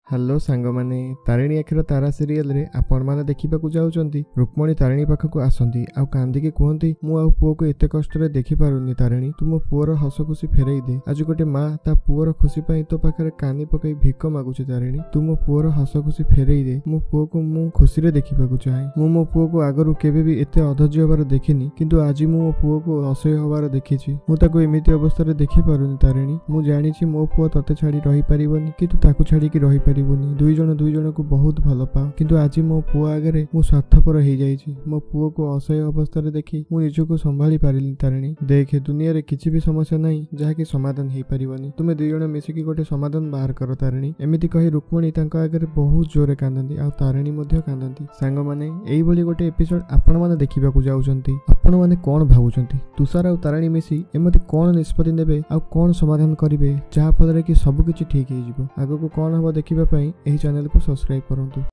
Hello ସାଙ୍ଗମାନେ, ତାରିଣୀ ଆଖିର ତାରା ସିରିଏଲରେ ଆପଣମାନେ ଦେଖିବାକୁ ଯାଉଛନ୍ତି। ରୁକ୍ମଣୀ ତାରିଣୀ ପାଖକୁ ଆସନ୍ତି ଆଉ କାନ୍ଦିକି କୁହନ୍ତି, ମୁଁ ଆଉ ପୁଅକୁ ଏତେ କଷ୍ଟରେ ଦେଖିପାରୁନି ତାରିଣୀ, ତୁ ମୋ ପୁଅର ହସ ଖୁସି ଫେରେଇ ଦେ। ଆଜି ଗୋଟେ ମା ତା ପୁଅର ଖୁସି ପାଇଁ ତୋ ପାଖରେ କାନି ପକେଇ ଭିକ ମାଗୁଛି। ତାରିଣୀ, ତୁ ମୋ ପୁଅର ହସ ଖୁସି ଫେରେଇ ଦେ। ମୋ ପୁଅକୁ ମୁଁ ଖୁସିରେ ଦେଖିବାକୁ ଚାହେଁ। ମୁଁ ମୋ ପୁଅକୁ ଆଗରୁ କେବେ ବି ଏତେ ଅଧୈର୍ଯ୍ୟ ହବାର ଦେଖିନି, କିନ୍ତୁ ଆଜି ମୁଁ ମୋ ପୁଅକୁ ଅସହ୍ୟ ହବାର ଦେଖିଛି। ମୁଁ ତାକୁ ଏମିତି ଅବସ୍ଥାରେ ଦେଖିପାରୁନି ତାରିଣୀ। ମୁଁ ଜାଣିଛି ମୋ ପୁଅ ତତେ ଛାଡି ରହିପାରିବନି କି ତୁ ତାକୁ ଛାଡିକି ରହିପାରିବୁନି। ଦୁଇ ଜଣ ଦୁଇ ଜଣକୁ ବହୁତ ଭଲ ପାଅ, କିନ୍ତୁ ଆଜି ମୋ ପୁଅ ଆଗରେ ମୁଁ ସ୍ୱାର୍ଥପର ହେଇଯାଇଛି। ମୋ ପୁଅକୁ ଅସହ୍ୟ ଅବସ୍ଥାରେ ଦେଖି ମୁଁ ନିଜକୁ ସମ୍ଭାଳି ପାରିଲିନି ତାରିଣୀ। ଦେଖେ, ଦୁନିଆରେ କିଛି ବି ସମସ୍ୟା ନାହିଁ ଯାହାକି ସମାଧାନ ହେଇପାରିବନି। ତୁମେ ଦୁଇ ଜଣ ମିଶିକି ଗୋଟେ ସମାଧାନ ବାହାର କର ତାରିଣୀ। ଏମିତି କହି ରୁକ୍ମଣୀ ତାଙ୍କ ଆଗରେ ବହୁତ ଜୋରେ କାନ୍ଦନ୍ତି ଆଉ ତାରିଣୀ ମଧ୍ୟ କାନ୍ଦନ୍ତି। ସାଙ୍ଗମାନେ, ଏଇଭଳି ଗୋଟେ ଏପିସୋଡ ଆପଣମାନେ ଦେଖିବାକୁ ଯାଉଛନ୍ତି। ଆପଣମାନେ କଣ ଭାବୁଛନ୍ତି? ତୁଷାର ଆଉ ତାରିଣୀ ମିଶି ଏମିତି କଣ ନିଷ୍ପତ୍ତି ନେବେ ଆଉ କଣ ସମାଧାନ କରିବେ ଯାହା ଫଳରେ କି ସବୁ କିଛି ଠିକ ହେଇଯିବ? ଆଗକୁ କଣ ହବ ଦେଖିବା ପାଇଁ ଏହି ଚ୍ୟାନେଲକୁ ସବସ୍କ୍ରାଇବ କରନ୍ତୁ।